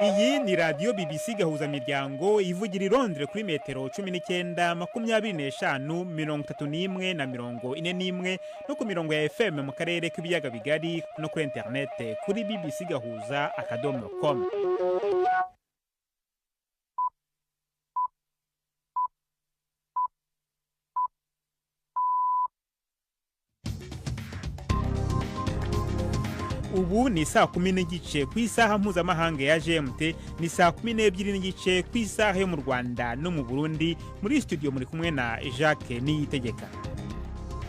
Iyi ni radiyo BBC Gahuzamiryango ivugira i Londres kuri metero 19, 25, 31 na 41, no ku mirongo ya FM mu karere k'ibiyaga bigari, no kuri interinete kuri bbcgahuza.com. Ubu ni saa 10:30 ku isaha mpuzamahanga ya GMT, ni saa 12:30 ku isaha yo mu Rwanda no mu Burundi. Muri studio muri kumwe na Jacques Niyitegeka.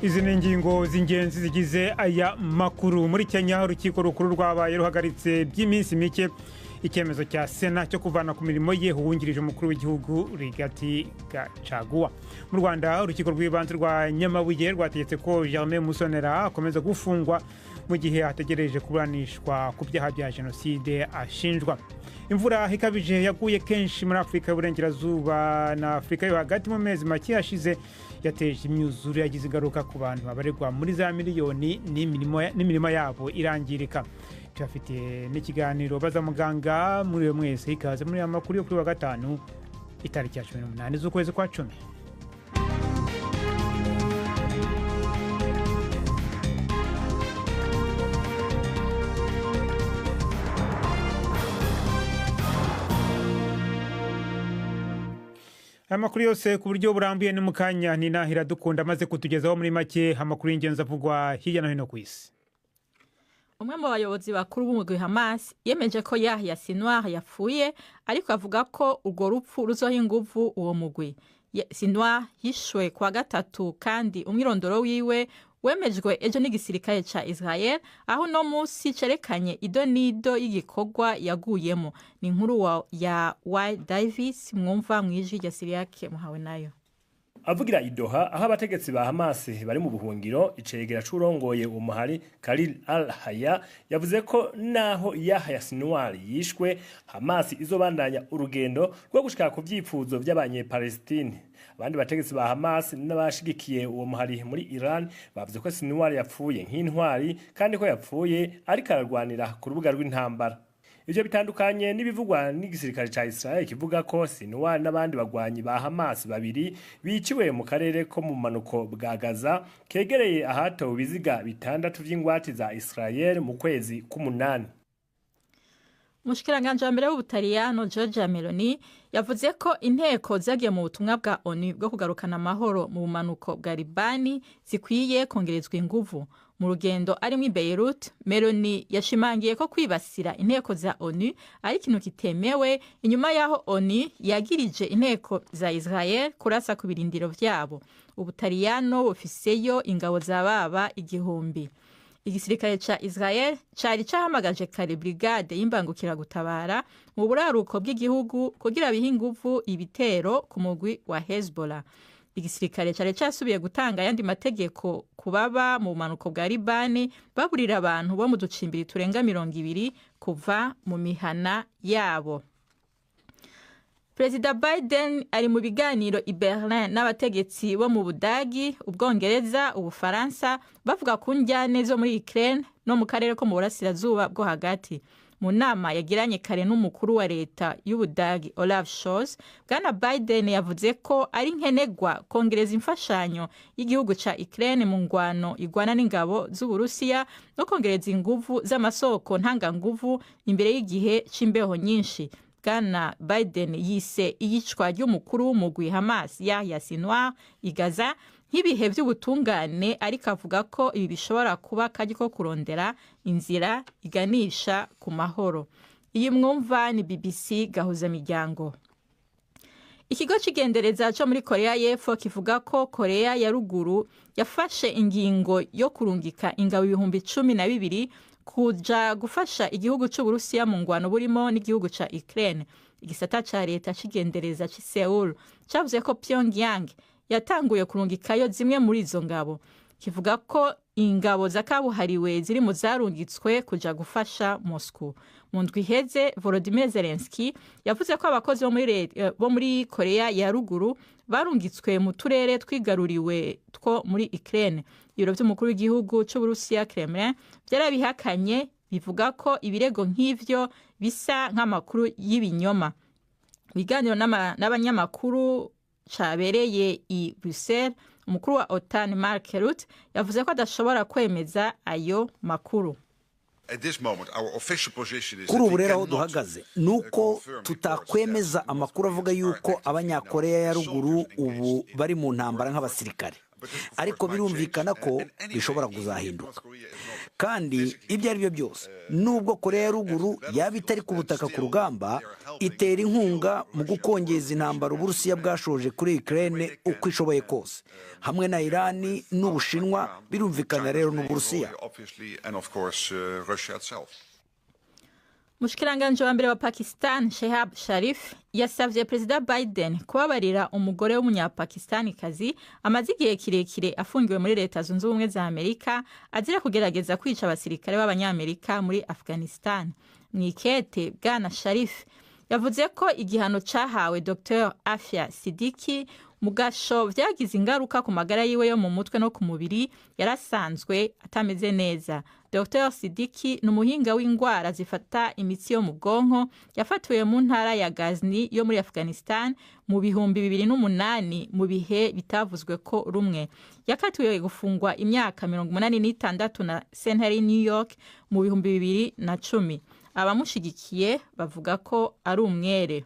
Izi ni ingingo z'ingenzi zigize aya makuru. Muri Kenya, urukiko rukuru rwabaye ruhagaritse by'iminsi mike icyemezo cya Sena cyo kuvana ku mirimo ye uwungirije umukuru w'igihugu Rigathi Gachagua. Mu Rwanda, urukiko rw'ibanze rwa Nyamabuye rwategetse ko Germain Musonera akomeza gufungwa mu gihe ategereje kuburanishwa ku byaha bya jenoside ashinjwa. Imvura ikabije yaguye kenshi muri Afurika y'Uburengerazuba na Afurika yo hagati mu mezi make yashize yateje imyuzure yagize ingaruka ku bantu babarirwa muri za miliyoni, n'imirimo yabo irangirika. Tubafitiye n'ikiganiro Baza Muganga. Muri mwese ikaze muri aya makuru yo kuri wa gatanu, itariki ya 18 z'ukwezi kwa 10. Amakuru yose ku buryo burambuye ni mukanya. Ni nahira dukunda amaze kutugezaho muri make amakuru y'ingenzi avugwa hirya no hino ku isi. Umwe mu bayobozi bakuru b'umugwi Hamas yemeje ko Yahya Sinwar yapfuye, ariko avuga ko urwo rupfu ruzoha inguvu uwo mugwi. Sinwar yishwe kwa gatatu, kandi umwirondoro wiwe wemejwe ejo n'igisirikare ca Israel, aho uno munsi cerekanye ido n'ido y'igikorwa yaguyemo. Ni inkuru ya Y Davis mwumva mw'ijwi rya Siriyake muhawe nayo. Avugira i Doha aho abategetsi ba Hamas bari mu buhungiro, icegera c'urongoye umuhari Khalil al-Haya yavuze ko naho Yahya Sinwar yishwe, Hamas izobandanya urugendo rwo gushika ku vyifuzo vy'abanye-Palestine. Abandi bategetsi ba Hamas n'abashigikiye uwo muhari muri Iran bavuze ko Sinwar yapfuye nk'intwari, kandi ko yapfuye ariko ararwanira ku rubuga rw'intambara. Ivyo bitandukanye n'ibivugwa n'igisirikare ca Israel kivuga ko Sinwar n'abandi bagwanyi ba Hamas babiri biciwe mu karere ko mu manuko bwa Gaza kegereye ahatowe ibiziga bitandatu vy'ingwati za Israel mu kwezi k'umunani. Umushikiranganji wa mbere w'Ubutaliyano Giorgia Meloni yavuze ko inteko zagiye mu butumwa bwa ONU bwo kugarukana amahoro mu bumanuko bwa Libani zikwiye kongerezwa inguvu. Mu rugendo arimwo i Beirut, Meloni yashimangiye ko kwibasira inteko za ONU ari ikintu kitemewe, inyuma y'aho ONU yagirije inteko za Israel kurasa ku birindiro vyabo. Ubutaliyano bufiseyo ingabo za baba 1000. Igisirikare ca Israel cari cahamagaje kare brigade y'imbangukiragutabara mu buraruko bw'igihugu kugira bihe inguvu ibitero ku mugwi wa Hezbollah. Igisirikare cari casubiye gutanga ayandi mategeko ku baba mu bumanuko bwa Libani, baburira abantu bo mu ducimbiri turenga 20 kuva mu mihana yabo. Perezida Biden ari mu biganiro i Berlin n'abategetsi bo mu Budagi, Ubwongereza, Ubufaransa, bavuga ku njyane zo muri Ukraine no mu karere ko mu burasirazuba bwo hagati. Mu nama yagiranye kare n'umukuru wa leta y'Ubudagi Olaf Scholz, Bwana Biden yavuze ko ari nkenerwa kongereza imfashanyo y'igihugu ca Ukraine mu ngwano igwana n'ingabo z'Uburusiya, no kongereza inguvu z'amasoko ntanganguvu imbere y'igihe c'imbeho nyinshi. Bwana Biden yise iyicwa ry'umukuru w'umugwi Hamas Yahya Sinwar i Gaza nk'ibihe by'ubutungane, ariko avuga ko ibi bishobora kuba akaryo ko kurondera inzira iganisha ku mahoro. Iyi mwumva ni BBC Gahuzamiryango. Ikigo c'igendereza co muri Korea y'Epfo kivuga ko Korea ya Ruguru yafashe ingingo yo kurungika ingabo 12,000 kuja gufasha igihugu c'Uburusiya mu ngwano burimo n'igihugu ca Ukraine. Igisata ca leta c'igendereza c'i Seoul cavuze ko Pyongyang yatanguye kurungikayo zimwe muri izo ngabo. Kivuga ko ingabo zakabuhariwe ziri mu zarungitswe kuja gufasha Moscow. Mu ndwi iheze, Volodymyr Zelensky yavuze ko abakozi bo muri Korea ya Ruguru barungitswe mu turere twigaruriwe two muri Ukraine. Ibiro vy'umukuru w'igihugu c'Uburusiya Kremlin vyarabihakanye, Bivuga ko ibirego nk'ivyo bisa nk'amakuru y'ibinyoma. Ibiganiro n'abanyamakuru cabereye i Bruxelles, umukuru wa OTAN Mark Rutte yavuze ko adashobora kwemeza ayo makuru. Kuri ubu rero aho duhagaze ni uko tutakwemeza amakuru avuga yuko Abanyakoreya ya Ruguru ubu bari mu ntambara nk'abasirikare, ariko birumvikana ko bishobora kuzahinduka. Kandi ibyo ari byo byose, nubwo Koreya ya Ruguru yaba itari ku butaka ku rugamba, itera inkunga mu gukongeza intambara Uburusiya bwashoje kuri Ukraine uko ishoboye kose, hamwe na Irani n'Ubushinwa, birumvikana rero n'Uburusiya. Umushikiranganji wa mbere wa Pakistan Shehab Sharif yasavye Perezida Biden kubabarira umugore w'Umunyapakistanikazi amaze igihe kirekire afungiwe muri Leta Zunze Ubumwe za Amerika azira kugerageza kwica abasirikare b'Abanyamerika muri Afghanistan. Mw'ikete, Bwana Sharif yavuze ko igihano cahawe Dr Afia Sidiki mu gasho vyagize ingaruka ku magara yiwe yo mu mutwe no ku mubiri, yarasanzwe atameze neza. Dr Sidiki ni umuhinga w'indwara zifata imitsi yo mu bwonko, yafatiwe mu ntara ya Ghazni yo muri Afghanistan mu 2008 mu bihe bitavuzwe ko rumwe. Yakatiwe gufungwa imyaka 86 na sentare New York mu 2010. Abamushigikiye bavuga ko ari umwere.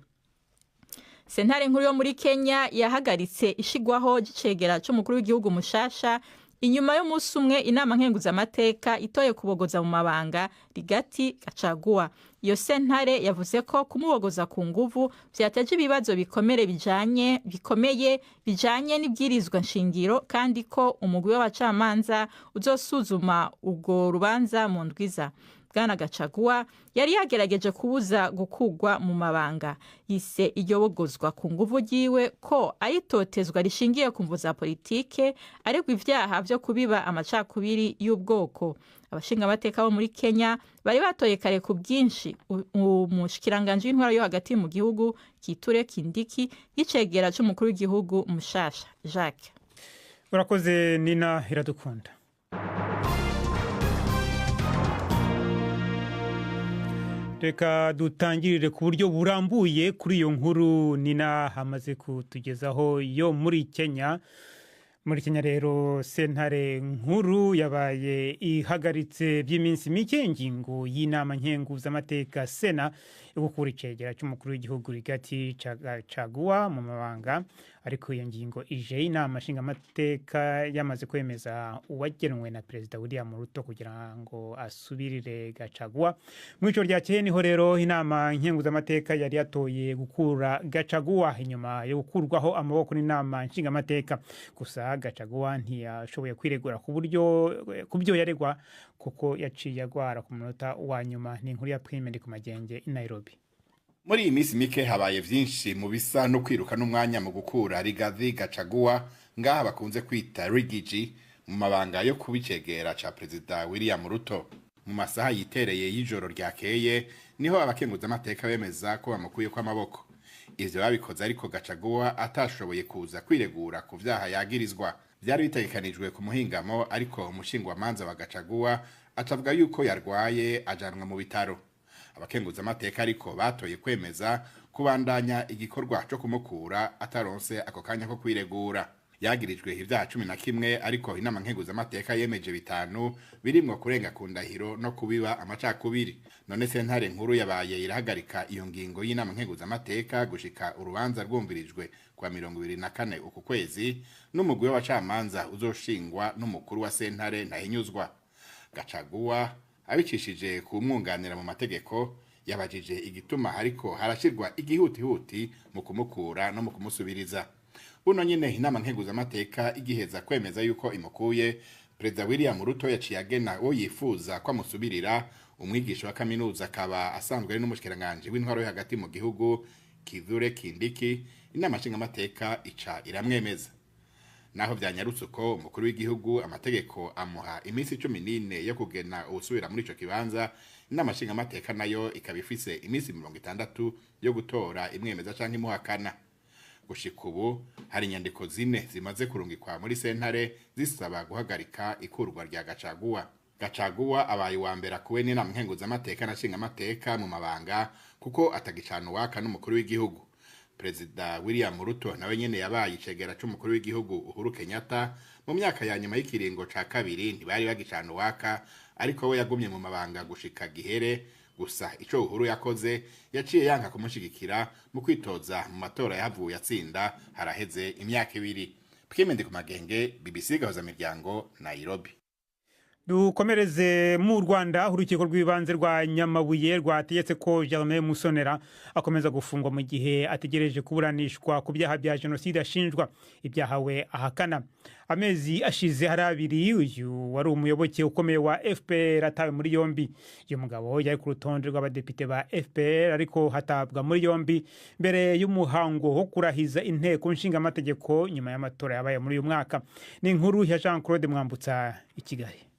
Sentare nkuru yo muri Kenya yahagaritse ishigwaho ry'icegera c'umukuru w'igihugu mushasha inyuma y'umunsi umwe inama nkenguzamateka itoye kubogoza mu mabanga Rigathi Gachagua. Iyo sentare yavuze ko kumubogoza ku nguvu vyateje ibibazo bikomere bijanye bikomeye bijanye n'ibwirizwa nshingiro, kandi ko umugwi w'abacamanza uzosuzuma urwo rubanza mu ndwiza. Bwana Gachagua yari yagerageje kubuza gukugwa mu mabanga. Yise iryo bogozwa ku nguvu ryiwe ko ayitotezwa rishingiye ku mvu za politike, ariko ivyaha vyo kubiba amacakubiri y'ubwoko. Abashingamateka bo muri Kenya bari batoye kare ku bwinshi umushikiranganji w'intwaro yo hagati mu gihugu Kithure Kindiki y'icegera c'umukuru w'igihugu mushasha. Jacques. Urakoze Nina Iradukunda. Reka dutangirire ku buryo burambuye kuri iyo nkuru Nina hamaze kutugezaho yo muri Kenya. Muri Kenya rero, sentare nkuru yabaye ihagaritse by'iminsi mike ingingo y'inama nkenguzamateka Sena yo gukura icegera cy'umukuru w'igihugu Rigathi Gachagua mu mabanga. Ariko iyo ngingo ije inama nshingamateka yamaze kwemeza uwagenwe na Perezida William Ruto kugira ngo asubirire Gachagua. Mu ijoro ryakeye niho rero inama nkenguzamateka yari yatoye gukura Gachagua inyuma yo gukurwaho amaboko n'inama nshingamateka. Gusa Gachagua ntiyashoboye kwiregura ku buryo ku byo yaregwa, kuko yaciye agwara ku munota wa nyuma. Ni inkuru ya Prime ku Magenge i Nairobi. Muri iyi minsi mike habaye vyinshi mu bisa no kwiruka n'umwanya mu gukura Rigathi Gachagua, ngaha bakunze kwita Riggy G, mu mabanga yo kubicegera ca Perezida William Ruto. Mu masaha yitereye y'ijoro ryakeye niho abakenguzamateka bemeza ko bamukuye kw'amaboko. Ivyo babikoze ariko Gachagua atashoboye kuza kwiregura ku vyaha yagirizwa. Vyari bitegekanijwe ku muhingamo, ariko umushingwamanza wa Gachagua acavuga yuko yarwaye ajanwa mu bitaro. Abakenguzamateka ariko batoye kwemeza kubandanya igikorwa co kumukura ataronse ako kanya ko kwiregura. Yagirijwe ivyaha 11, ariko inama nkenguzamateka yemeje bitanu, birimwo kurenga ku ndahiro no kubiba amacakubiri. None sentare nkuru yabaye irahagarika iyo ngingo y'inama nkenguzamateka gushika urubanza rwumvirijwe kwa 24 uku kwezi n'umugwi w'abacamanza uzoshingwa n'umukuru wa sentare Ntahinyuzwa. Gachagua abicishije ku mwunganira mu mategeko yabajije igituma hariko harashirwa igihutihuti mu kumukura no mu kumusubiriza. Buno nyine inama nkenguzamateka igiheza kwemeza yuko imukuye, Perezida William Ruto yaciye agena uwo yifuza ko amusubirira, umwigisha wa kaminuza akaba asanzwe ari n'umushikiranganje w'intwaro yo hagati mu gihugu Kithure Kindiki. Inama nshingamateka ica iramwemeza. Naho vyanyarutse uko, umukuru w'igihugu amategeko amuha iminsi 14 yo kugena uwusubira muri ico kibanza. Inama nshingamateka nayo ikaba ifise iminsi 60 yo gutora imwemeza canke imuhakana. Gushika ubu hari inyandiko zine zimaze kurungikwa muri sentare zisaba guhagarika ikurwa rya Gachagua. Gachagua abaye uwa mbere akuwe n'inama nkenguzamateka na nshingamateka mu mabanga kuko atagicana uwaka n'umukuru w'igihugu. Perezida William Ruto nawe nyene yabaye icegera c'umukuru w'igihugu Uhuru Kenyatta mu myaka ya nyuma y'ikiringo ca kabiri, ntibari bagicana uwaka, ariko we yagumye mu mabanga gushika gihere. Gusa ico Uhuru yakoze, yaciye yanka kumushigikira mu kwitoza mu matora yahavuye atsinda haraheze imyaka 2. Twimende ku magenge, BBC Gahuza Miryango, Nairobi. Dukomereze mu Rwanda, aho urukiko rw'ibanze rwa Nyamabuye rwategetse ko Germain Musonera akomeza gufungwa mu gihe ategereje kuburanishwa ku byaha bya jenoside ashinjwa, ibyaha we ahakana. Amezi ashize hari abiri uyu wari umuyoboke ukomeye wa FPR atawe muri yombi. Uyu mugabo yari ku rutonde rw'abadepite ba FPR, ariko hatabwa muri yombi mbere y'umuhango wo kurahiza inteko nshingamategeko nyuma y'amatora yabaye muri uyu mwaka. Ni inkuru ya Jean Claude Mwambutsa i Kigali.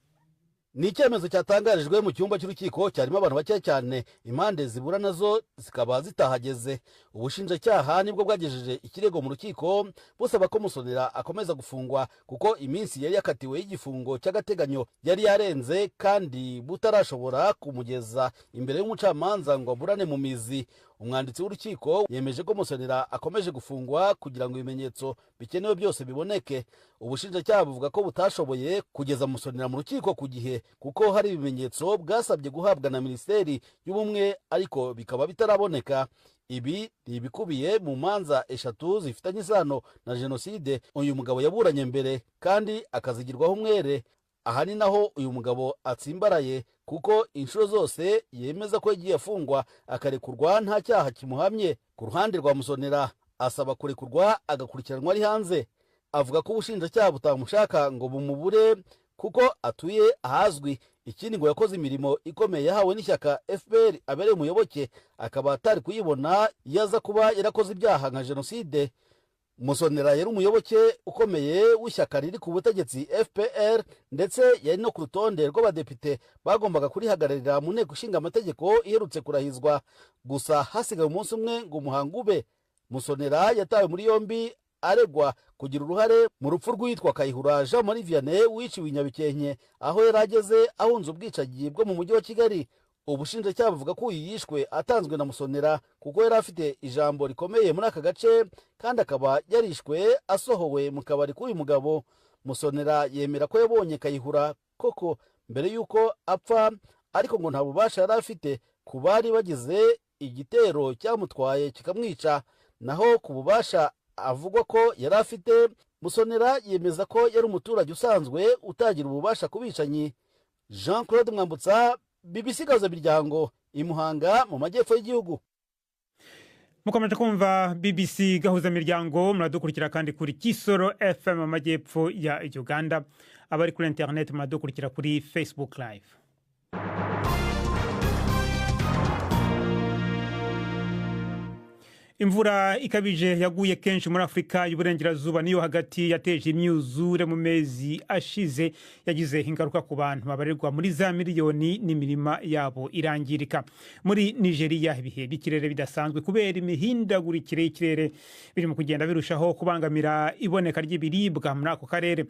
Ni icyemezo cyatangarijwe mu cyumba cy'urukiko cyarimo abantu bake cyane, impande zibura nazo zikaba zitahageze. Ubushinjacyaha nibwo bwagejeje ikirego mu rukiko busaba ko Musonera akomeza gufungwa kuko iminsi yari yakatiwe y'igifungo cy'agateganyo yari yarenze kandi butarashobora kumugeza imbere y'umucamanza ngo aburane mu mizi. Umwanditsi w'urukiko yemeje ko Musonera akomeje gufungwa kugira ngo ibimenyetso bikenewe byose biboneke. Ubushinjacyaha buvuga ko butashoboye kugeza Musonera mu rukiko ku gihe kuko hari ibimenyetso bwasabye guhabwa na Minisiteri y'Ubumwe ariko bikaba bitaraboneka. Ibi ni ibikubiye mu manza 3 zifitanye isano na jenoside uyu mugabo yaburanye mbere kandi akazigirwaho umwere. Aha ni naho uyu mugabo atsimbaraye kuko inshuro zose yemeza ko yagiye afungwa akarekurwa nta cyaha kimuhamye. Ku ruhande rwa Musonera asaba kurekurwa agakurikiranwa ari hanze. Avuga ko ubushinjacyaha butamushaka ngo bumubure kuko atuye ahazwi. Ikindi ngo yakoze imirimo ikomeye yahawe n'ishyaka FPR abereye umuyoboke, akaba atari kuyibona iyo aza kuba yarakoze ibyaha nka jenoside. Musonera yari umuyoboke ukomeye w'ishyaka riri ku butegetsi FPR, ndetse yari no ku rutonde rw'abadepite bagombaga kurihagararira mu nteko ishinga amategeko iherutse kurahizwa. Gusa hasigaye umunsi umwe ngo umuhango ube. Musonera yatawe muri yombi aregwa kugira uruhare mu rupfu rw'uwitwa Kayihura Jean Marie Vianney wiciwe i Nyabikenke, aho yari ageze ahunze ubwicanyi bwo mu mujyi wa Kigali. Ubushinjacyaha buvuga ko uyu yishwe atanzwe na Musonera kuko yari afite ijambo rikomeye muri aka gace, kandi akaba yarishwe asohowe mu kabari k'uyu mugabo. Musonera yemera ko yabonye Kayihura koko mbere y'uko apfa, ariko ngo nta bubasha yari afite ku bari bagize igitero cyamutwaye kikamwica. Naho ku bubasha avugwa ko yari afite, Musonera yemeza ko yari umuturage usanzwe utagira ububasha ku bicanyi. Jean Claude Mwambutsa, BBC Gahuza Miryango, i Muhanga mu majyepfo y'igihugu. Mukomeje kumva BBC Gahuza Miryango, muradukurikira kandi kuri Kisoro FM mu majyepfo ya Uganda. Abari kuri internet muradukurikira kuri Facebook Live. Imvura ikabije yaguye kenshi muri Afurika y'Uburengerazuba niyo hagati yateje imyuzure mu mezi ashize, yagize ingaruka ku bantu babarirwa muri za miliyoni n'imirima yabo irangirika. Muri Nigeria ibihe by'ikirere bidasanzwe kubera imihindagurikire y'ikirere biri mu kugenda birushaho kubangamira iboneka ry'ibiribwa muri ako karere.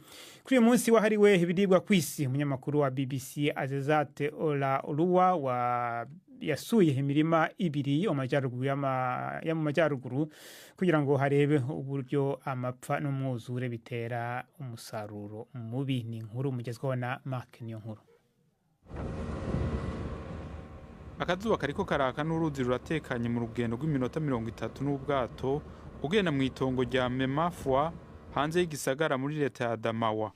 Kuri uyu munsi wahariwe ibiribwa ku isi, umunyamakuru wa BBC Azezate Olaoluwa wa yasuye imirima 2 yo mu majyaruguru kugira ngo harebe uburyo amapfa n'umwuzure bitera umusaruro mubi. Ni inkuru mugezweho na Mark Niyonkuru. Akazuba kariko karaka n'uruzi ruratekanye mu rugendo rw'iminota 30 n'ubwato ugenda mu itongo rya Memafwa hanze y'igisagara muri leta ya Adamawa.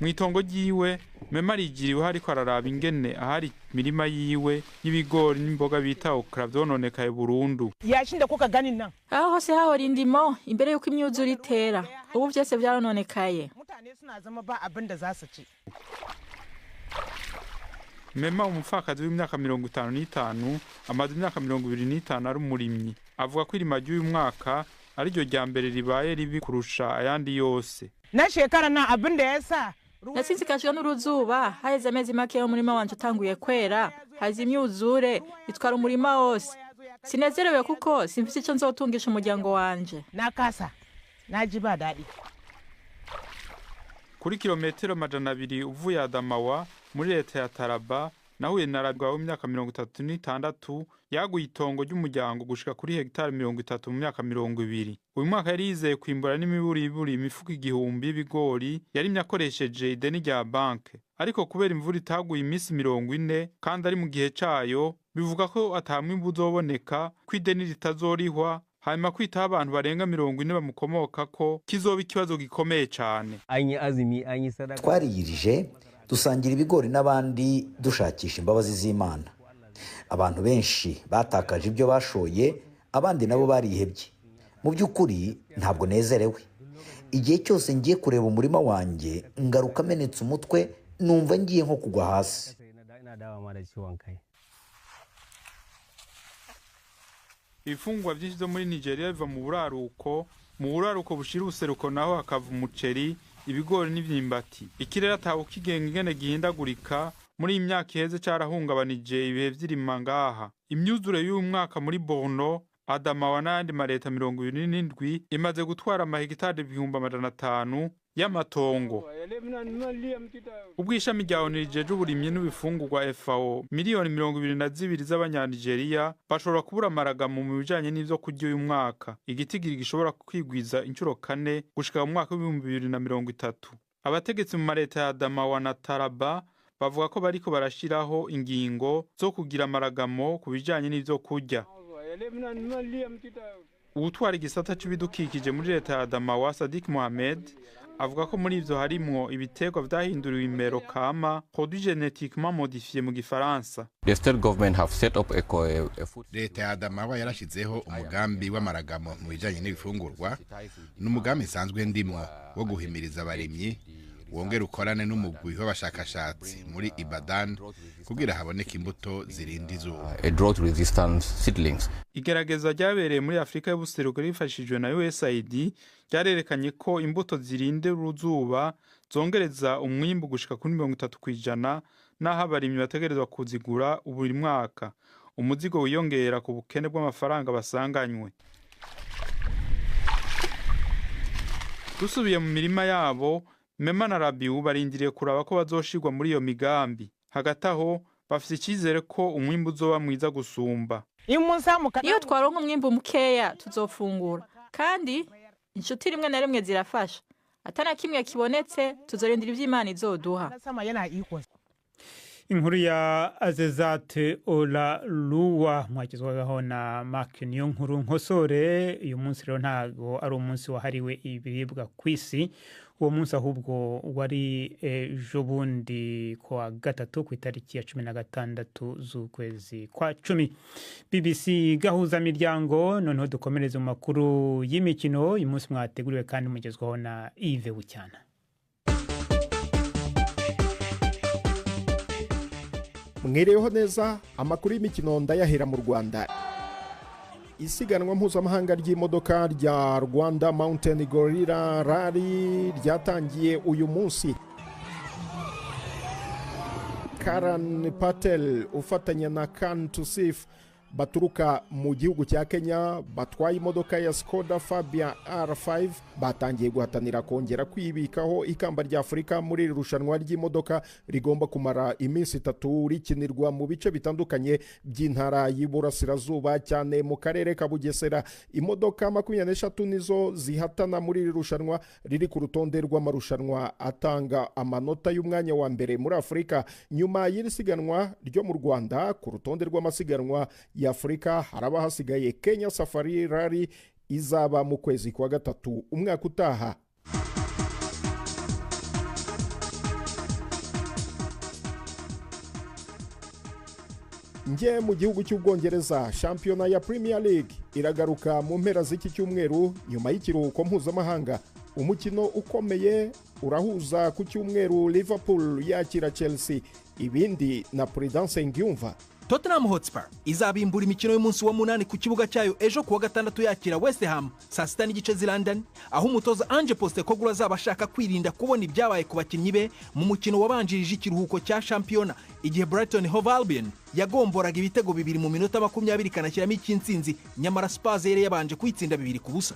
Mu itongo ryiwe Mema arigiriwe hariko araraba ingene ahari imirima yiwe y'ibigori n'imboga bita okra vyononekaye burundu. Aho hose hahora indimo imbere y'uko imyuzure itera, ubu vyose vyarononekaye. Mema umupfakazi w'imyaka 55 amaze imyaka 25 ari umurimyi, avuga ko irima ry'uyu mwaka ariryo rya mbere ribaye ribi kurusha ayandi yose. Natsinzikajwe n'uruzuba, haheze amezi make umurima wanje utanguye kwera, haza imyuzure itwara umurima wose. Sinezerewe kuko simfise ico nzotungisha umuryango wanje. Kuri kilometero 200 uvuye Adamawa muri leta ya Taraba, nahuye na Rabwa w'imyaka 36 yaguye itongo ry'umuryango gushika kuri hegitari 30 mu myaka 20. Uyu mwaka yari yizeye kwimbura n'imiburiburi imifuko 1000 y'ibigori yarimye akoresheje ideni rya banke, ariko kubera imvura itaguye iminsi 40 kandi ari mu gihe cayo, bivuga ko atamwimbu uzoboneka, ko ideni ritazorihwa, hanyuma kwitaho abantu barenga 40 bamukomokako kizoba ikibazo gikomeye cane. Twariyirije dusangira ibigori n'abandi dushakisha imbabazi z'Imana. Abantu benshi batakaje ibyo bashoye, abandi nabo barihebye. Mu by'ukuri ntabwo nezerewe. Igihe cyose ngiye kureba umurima wanjye ngaruka amenetse umutwe, numva ngiye nko kugwa hasi. Ibifungwa byinshi byo muri Nigeria biva mu buraruko, mu buraruko bushira ubuseruko naho hakava umuceri, ibigori n'imyimbati. Ikirere atawe kigenga ingene gihindagurika muri iyi myaka iheze carahungabanije ibihe vy'irima ngaha. Imyuzure y'uyu mwaka muri Borno, Adamawa n'ayandi mareta 27 imaze gutwara amahegitari 500,000 y'amatongo. Ubwishami rya ONU rijeje uburimyi n'ibifungurwa FAO, miliyoni 22 z'abanyanigeria bashobora kubura amaragamo mu bijanye n'ivyo kurya uyu mwaka. Igitigiri gishobora kwigwiza inshuro 4 gushika mu mwaka w'ibihumbi 2030. Abategetsi mu mareta ya Adamawa na Taraba bavuga ko bariko barashiraho ingingo zo kugira amaragamo ku bijanye n'ivyo kurya. Uwutwara igisata c'ibidukikije muri leta ya Adamawa, Sadiq Mohamed, avuga ko muri ivyo harimwo ibiterwa vyahinduriwe imero kama, produits génétiquement modifiés mu gifaransa. Leta ya Adamawa yarashizeho umugambi w'amaragamo mu bijanye n'ibifungurwa, n'umugambi nsanzwe ndimwo wo guhimiriza abarimyi, wongera ukorane n'umugwi w'abashakashatsi muri Ibadan kugira haboneke imbuto zirinda izuba. Igerageza ryabereye muri Afrika y'ubuseruko rifashijwe na USAID ryarerekanye ko imbuto zirinda uruzuba zongereza umwimbu gushika kuri 30%, naho abarimyi bategerezwa kuzigura buri mwaka. Umuzigo wiyongera ku bukene bw'amafaranga basanganywe. Dusubiye mu mirima yabo, Mema na Rabiu barindiriye kuraba ko bazoshirwa muri iyo migambi. Hagati aho bafise icizere ko umwimbu uzoba mwiza gusumba. Iyo twaronka umwimbu mukeya tuzofungura, kandi inshuti rimwe na rimwe zirafasha. Atana kimwe kibonetse tuzorindira ivy'Imana izoduha. Inkuru ya Azezate Olaluwa mwagezwagaho na Mark Niyonkuru Nkosore. Uyu munsi rero ntago ari umunsi wahariwe ibiribwa ku isi, uwo munsi ahubwo wari ejo bundi kuwa gatatu ku itariki ya 16 z'ukwezi kwa 10. BBC gahuza miryango. Noneho dukomereze mu makuru y'imikino uyu munsi mwateguriwe kandi mugezwaho na Yves Bucyana. Mwireho neza, amakuru y'imikino ndayahera mu Rwanda. Isiganwa mpuzamahanga ry'imodoka rya Rwanda Mountain Gorilla Rally ryatangiye uyu munsi. Karan Patel ufatanya na Khan Tusif baturuka mu gihugu cya Kenya batwaye imodoka ya Skoda Fabia R5 batangiye guhatanira kongera kwibikaho ikamba rya Afurika muri iri rushanwa ry'imodoka rigomba kumara iminsi 3 rikinirwa mu bice bitandukanye by'intara y'Iburasirazuba cyane mu karere ka Bugesera. Imodoka 23 nizo zihatana muri iri rushanwa riri ku rutonde rw'amarushanwa atanga amanota y'umwanya wa mbere muri Afurika. Nyuma y'iri siganwa ryo mu Rwanda, ku rutonde rw'amasiganwa ya Afurika haraba hasigaye Kenya Safari Rally izaba mu kwezi kwa 3 umwaka utaha. Nje mu gihugu cy'Ubwongereza, shampiyona ya Premier League iragaruka mu mpera z'iki cyumweru nyuma y'ikiruhuko mpuzamahanga. Umukino ukomeye urahuza ku cyumweru Liverpool yakira Chelsea, ibindi na Prudence Ngiyumva. Tottenham Hotspur izabimbura imikino y'umunsi wa 8 ku kibuga cyayo ejo kuwa gatandatu yakira West Ham saa 6:30 z'i London, aho umutoza Ange Postecoglou azaba ashaka kwirinda kubona ibyabaye ku bakinnyi be mu mukino wabanjirije ikiruhuko cya shampiyona, igihe Brighton Hove Albion yagomboraga ibitego 2 mu minota 20 ikanashyiramo icy'intsinzi, nyamara Spurs yari yabanje kuyitsinda 2-0.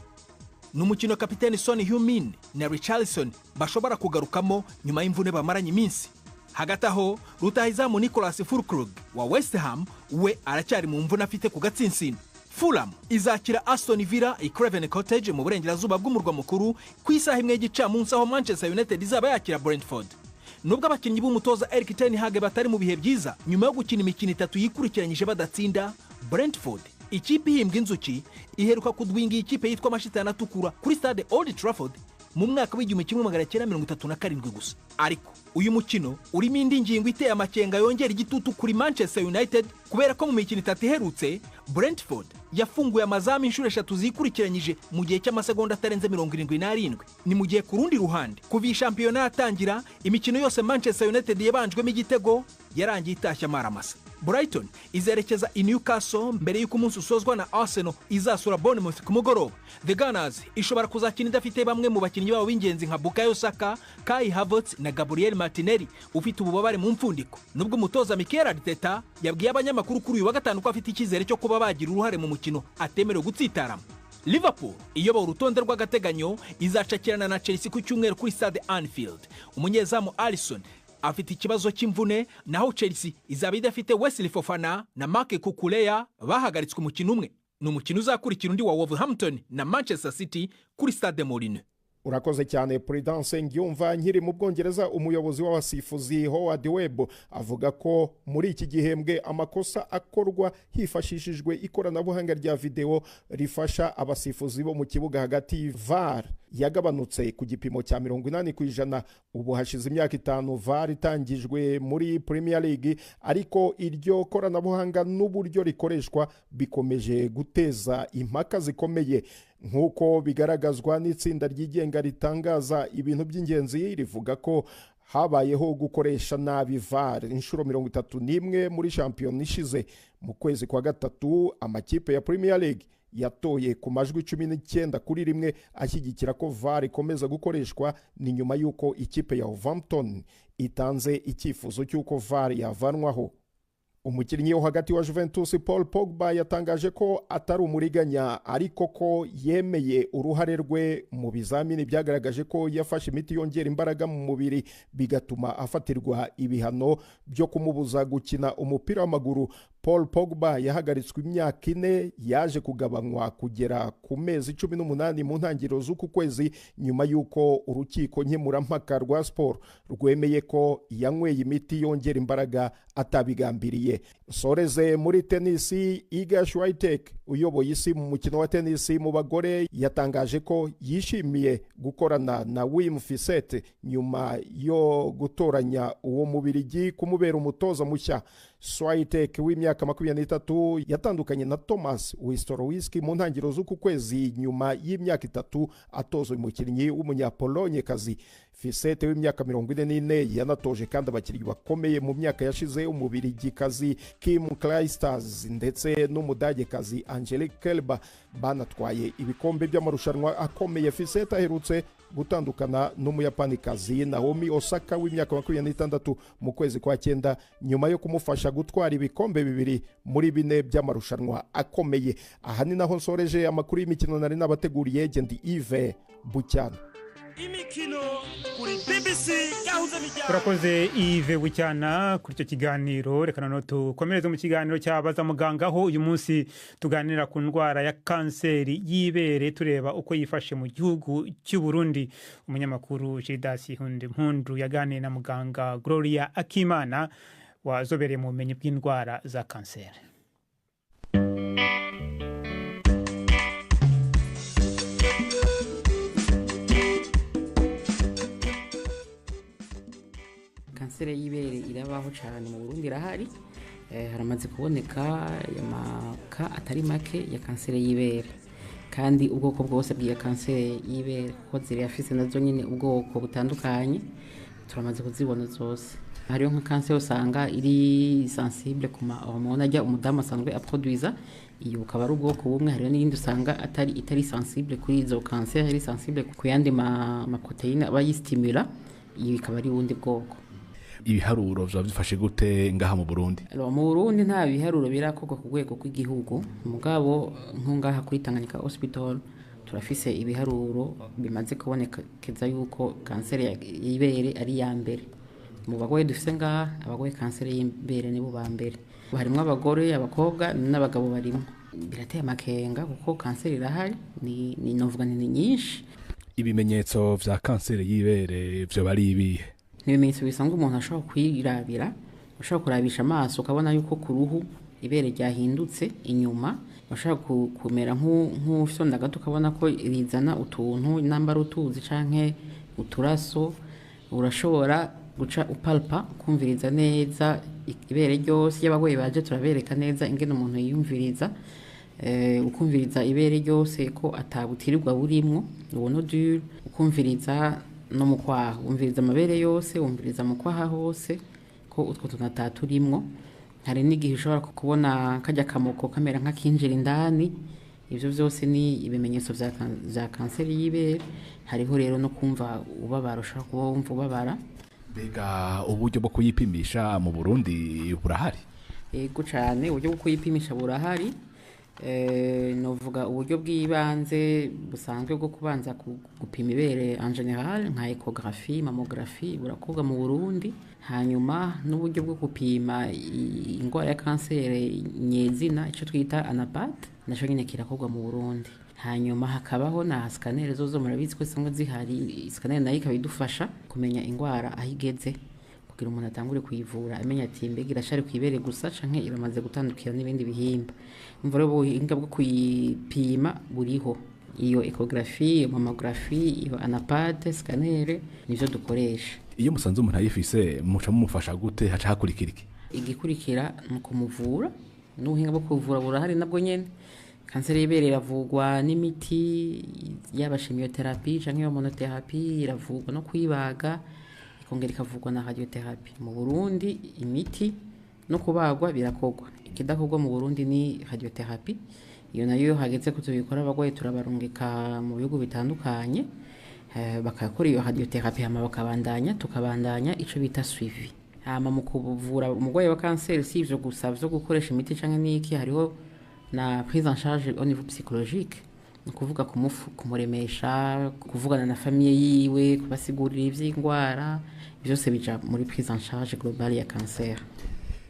Ni umukino kapiteni Son Heung-min na Richarlison bashobora kugarukamo nyuma y'imvune bamaranye iminsi. Hagati aho, rutahizamu Nicolas Fulkrug wa West Ham we aracyari mu mvune afite ku gatsinsino. Fulham izakira Aston Villa i Craven Cottage mu burengerazuba bw'umurwa mukuru ku isaha 1 y'igicamunsi, aho Manchester United izaba yakira Brentford. Nubwo abakinnyi b'umutoza Erik ten Hag batari mu bihe byiza nyuma yo gukina imikino 3 yikurikiranyije badatsinda, Brentford, ikipe ihimbwa inzuki, iheruka kudwinga ikipe yitwa Amashitani Atukura kuri stade Old Trafford mu mwaka w'1937 gusa. Ariko uyu mukino urimo indi ngingo iteye amakenga yongera igitutu kuri Manchester United, kubera ko mu mikino 3 iherutse Brentford yafunguye amazamu inshuro 3 zikurikiranyije mu gihe cy'amasegonda atarenze 77. Ni mu gihe ku rundi ruhande, kuva iyi shampiyona yatangira, imikino yose Manchester United yabanjwemo igitego yarangiye itashye amaramasa. Brighton izerekeza i Newcastle mbere y'uko umunsi usozwa na Arsenal izasura Bournemouth ku mugoroba. The Gunners ishobora kuzakina idafite bamwe mu bakinnyi babo b'ingenzi nka Bukayo Saka, Kai Havertz na Gabriel Martinelli ufite ububabare mu mfundiko. Nubwo umutoza Mikel Arteta yabwiye abanyamakuru kuri uyu wa gatanu ko afite icyizere cyo kuba bagira uruhare mu mukino atemerewe gutsitaramo. Liverpool iyoboye urutonde rw'agateganyo izacakirana na Chelsea ku cyumweru kuri stade Anfield. Umunyezamu Alisson afite ikibazo cy'imvune, naho Chelsea izaba idafite Wesley Fofana na Marc Cucurella bahagaritswe umukino umwe. Ni umukino uzakurikira undi wa Wolverhampton na Manchester City kuri stade Molineux. Urakoze cyane Prudence Ngyumva. Nkiri mu Bwongereza, umuyobozi w'abasifuzi Howard Webb avuga ko muri iki gihembwe amakosa akorwa hifashishijwe ikoranabuhanga rya video rifasha abasifuzi bo mu kibuga hagati VAR yagabanutse ku gipimo cya 80%. Ubu hashize imyaka 5 VAR itangijwe muri Premier League, ariko iryo koranabuhanga n'uburyo rikoreshwa bikomeje guteza impaka zikomeye, nk'uko bigaragazwa n'itsinda ryigenga ritangaza ibintu by'ingenzi rivuga ko habayeho gukoresha nabi VAR inshuro 31 muri shampiyona ishize. Mu kwezi kwa 3 amakipe ya Premier League yatoye ku majwi 19-1 ashyigikira ko VAR ikomeza gukoreshwa. Ni nyuma y'uko ikipe ya Wolverhampton itanze icyifuzo cy'uko VAR yavanwaho. Umukinnyi wo hagati wa Juventus Paul Pogba yatangaje ko atari umuriganya, ariko ko yemeye uruhare rwe mu bizamini byagaragaje ko yafashe imiti yongera imbaraga mu mubiri, bigatuma afatirwa ibihano byo kumubuza gukina umupira w'amaguru. Paul Pogba yahagaritswe imyaka 4, yaje kugabanywa kugera ku mezi 18 mu ntangiriro z'uku kwezi, nyuma y'uko urukiko nkemurampaka rwa siporo rwemeye ko yanyweye imiti yongera imbaraga atabigambiriye. Nsoreze muri tenisi, Iga Swiatek uyoboye isi mu mukino wa tenisi mu bagore yatangaje ko yishimiye gukorana na Wim Fissette nyuma yo gutoranya uwo Mubirigi kumubera umutoza mushya. Swiatek w'imyaka 23 yatandukanye na Thomas Wistorowiski mu ntangiriro z'uku kwezi nyuma y'imyaka 3 atoza umukinnyi w'umunyapolonyekazi. Fissette w'imyaka 44 yanatoje kandi abakinnyi bakomeye mu myaka yashize, Umubirigikazi Kim Clijsters ndetse n'Umudagekazi Angelique Kerber banatwaye ibikombe by'amarushanwa akomeye. Fissette aherutse gutandukana n'Umuyapanikazi Naomi Osaka w'imyaka 26 mu kwezi kwa 9 nyuma yo kumufasha gutwara ibikombe 2 muri 4 by'amarushanwa akomeye. Aha ni naho nsoreje amakuru y'imikino nari nabateguriye. Gendi Yves Bucyana. Imikino kuri BBC Gahuza Miryango. Urakoze Yves Bucyana kuri icyo kiganiro. Reka noneho tukomereze mu kiganiro cyabaza muganga, aho uyu munsi tuganira ku ndwara ya kanseri y'ibere, tureba uko yifashe mu gihugu cy'u Burundi. Umunyamakuru Gildas Mpundu yaganiye na muganga Gloria Akimana wazobereye mu bumenyi bw'indwara za kanseri. Kanseri y'ibere irabaho cyane mu Burundi, irahari. Haramaze kuboneka amaka atari make ya kanseri y'ibere, kandi ubwoko bwose bw'iyo kanseri y'ibere kuko zirafise nazo nyine ubwoko butandukanye, turamaze kuzibona zose. Hariho nka kanseri usanga iri sensible ku ma hormone ajya umudamu asanzwe aproduiza, iyo bukaba ari ubwoko bumwe. Hariho n'iyindi usanga itari sensible kuri izo kanseri, iri sensible ku yandi ma proteine aba yistimula, iyo ikaba ari ubundi bwoko. Ibiharuro vyo byifashe gute ngaha mu Burundi? Mu Burundi nta biharuro birakorwa ku rwego rw'igihugu, mugabo nko ngaha kuri Tanganyika Hospital Turafise ibiharuro bimaze kubonekeza yuko kanseri y'ibere ari iya mbere mu bagore dufise ngaha. Abagore kanseri y'ibere nibo ba mbere, harimwo abagore, abakobwa n'abagabo barimo. Birateye amakenga kuko kanseri irahari, ni novuga ni nyinshi. Ibimenyetso vya kanseri y'ibere vyo bari ibihe? Ni ibimenyetso bisanzwe umuntu ashobora kwirabira, ushobora kurabisha amaso ukabona yuko ku ruhu ibere ryahindutse inyuma. Ushobora kumera nk'ufyonda gato ukabona ko rizana utuntu, nambara utuzi canke uturaso. Urashobora guca upalpa, ukumviriza neza ibere ryose. Iyo abagoye baje turabereka neza ingene umuntu yiyumviriza, ukumviriza ibere ryose ko atabutirirwa burimwo, uwo nodule, ukumviriza no mu kwaha, wumviriza amabere yose, wumviriza mu kwaha hose ko utwo tuntu ataturimwo. Hari n'igihe ushobora kubona kajya kamoko kamera nk'akinjira indani. Ibyo byose ni ibimenyetso vya kanseri y'ibere. Hariho rero no kumva ubabara, ushobora kuba wumva ubabara. Mbega uburyo bwo kuyipimisha mu Burundi burahari? Yego cyane, uburyo bwo kuyipimisha burahari. Novuga uburyo bw'ibanze busanzwe bwo kubanza gupima ibere en général, nka échographie, mammographie, burakorwa mu Burundi. Hanyuma n'uburyo bwo gupima indwara ya kanseri nyezina, icyo twita anapath, naco nyine kirakorwa mu Burundi. Hanyuma hakabaho na scanner, zozo murabizi ko zisanzwe zihari. Scanner nayo ikaba idufasha kumenya indwara aho igeze kugira umuntu atangure kuyivura, amenya ati mbega irashari kwibere gusa canke iramaze gutandukira n'ibindi bihimba. Umva rero, ubuhinga bwo kuyipima buriho, iyo échographie, iyo mammographie, iyo anapath, scanner, nivyo dukoresha. Iyo musanze umuntu ayifise, muca mumufasha gute? Haca hakurikira iki? Igikurikira ni ukumuvura, n'ubuhinga bwo kuvura burahari nabwo nyene. Kanseri y'ibere iravurwa n'imiti, yaba chimiothérapie canke hormonothérapie, iravurwa no kuyibaga, ikongera ikavurwa na radiothérapie. Mu Burundi imiti no kubagwa birakorwa. Ikidakorwa mu Burundi ni radiothérapie. Iyo nayo iyo hageze ko tubikora abarwayi, turabarungika mu bihugu bitandukanye, bakakora iyo radiothérapie, hama bakabandanya, tukabandanya ico bita suivi. Hama mu kuvura umurwayi wa kanseri si ivyo gusa vyo gukoresha imiti canke n'iki, hariho na prise en charge au niveau psychologique, ni ukuvuga kumuremesha, kuvugana na famille yiwe, kubasigurira ivy'indwara, byose bija muri prise en charge globale ya cancer.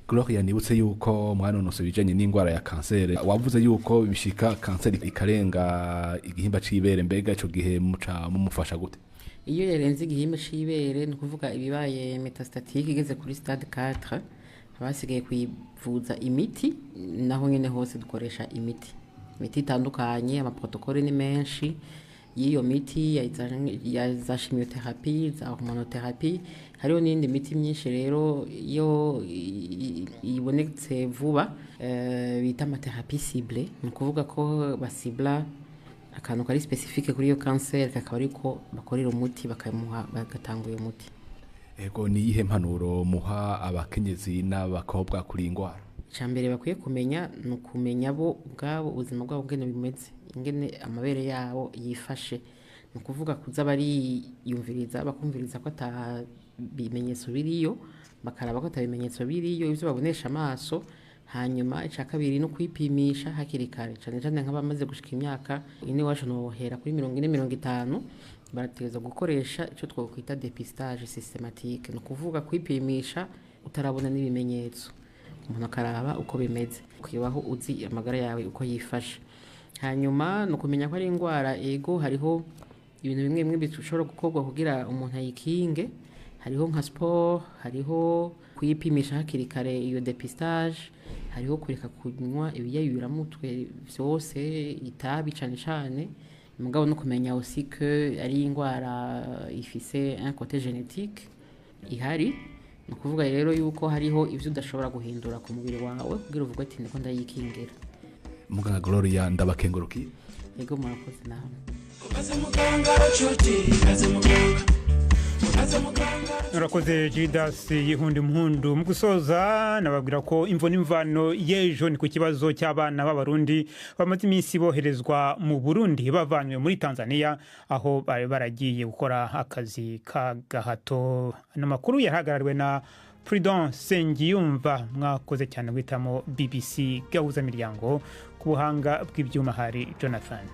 Gloria, nibutse yuko mwanonose ibijanye n'indwara ya kanseri. Wavuze yuko bishika kanseri ikarenga igihimba c'ibere. Mbega ico gihe muca mumufasha gute? Iyo yarenze igihimba c'ibere, ni ukuvuga ibibaye métastatique, igeze kuri stade 4, haba hasigaye kuyivuza imiti. Naho nyene hose dukoresha imiti itandukanye, amaprotocole ni menshi y'iyo miti, ya za chimiothérapie, za hormonothérapie, hariho n'iyindi miti myinshi. Rero iyo ibonetse vuba, bita amathérapie ciblée, ni ukuvuga ko basibla akantu kari spécifique kuri iyo kanseri, kakaba ariko bakorera umuti, bakamuha, bagatanga uyo muti. Ego, ni iyihe mpanuro muha abakenyezi n'abakobwa kuri iyi ndwara? Icya mbere bakwiye kumenya ni ukumenya bo ubwabo ubuzima bwabo ingene bimeze, ingene amabere yabo yifashe. Ni ukuvuga kuza bariyumviriza, bakumviriza ko ata bimenyetso biriyo, bakaraba ko ata bimenyetso biriyo ibyo babonesha amaso. Hanyuma icya kabiri no kwipimisha hakiri kare, cyane cyane nk'abamaze gushika imyaka ine, iwacu nohera kuri 40, 50, barategereza gukoresha icyo twakwita dépistage systématique, ni ukuvuga kwipimisha utarabona n'ibimenyetso, umuntu akaraba uko bimeze, ukibaho uzi amagara yawe uko yifashe. Hanyuma ni ukumenya ko ari indwara, ego hariho ibintu bimwe bimwe bishobora gukorwa kugira umuntu ayikinge. Hariho nka sport, hariho kuyipimisha hakiri kare, iyo dépistage, hariho kureka kunywa ibiyayuramutwe vyose, itabi cane cane. Mugabo no kumenya aussi que ari indwara ifise un côté génétique ihari, ni ukuvuga rero yuko hariho ivyo udashobora guhindura ku mubiri wawe kugira uvuge ati ndiko ndayikingira. Muganga Gloria, ndabakengurukiye. Yego, murakoze nawe. Ubaze muganga nshuti, ubaze muganga, ubaze muganga. Urakoze Jidas Yihundi Mpundu. Mu gusoza nababwira ko imvo n'imvano y'ejo ni ku kibazo cy'abana b'Abarundi bamaze iminsi boherezwa mu Burundi bavanywe muri Tanzania, aho bari baragiye gukora akazi k'agahato. Ano makuru yahagarariwe na Prudence Sengiyumva. Mwakoze cyane guhitamo BBC Gahuza Miryango. Ku buhanga bw'ibyuma hari Jonathan.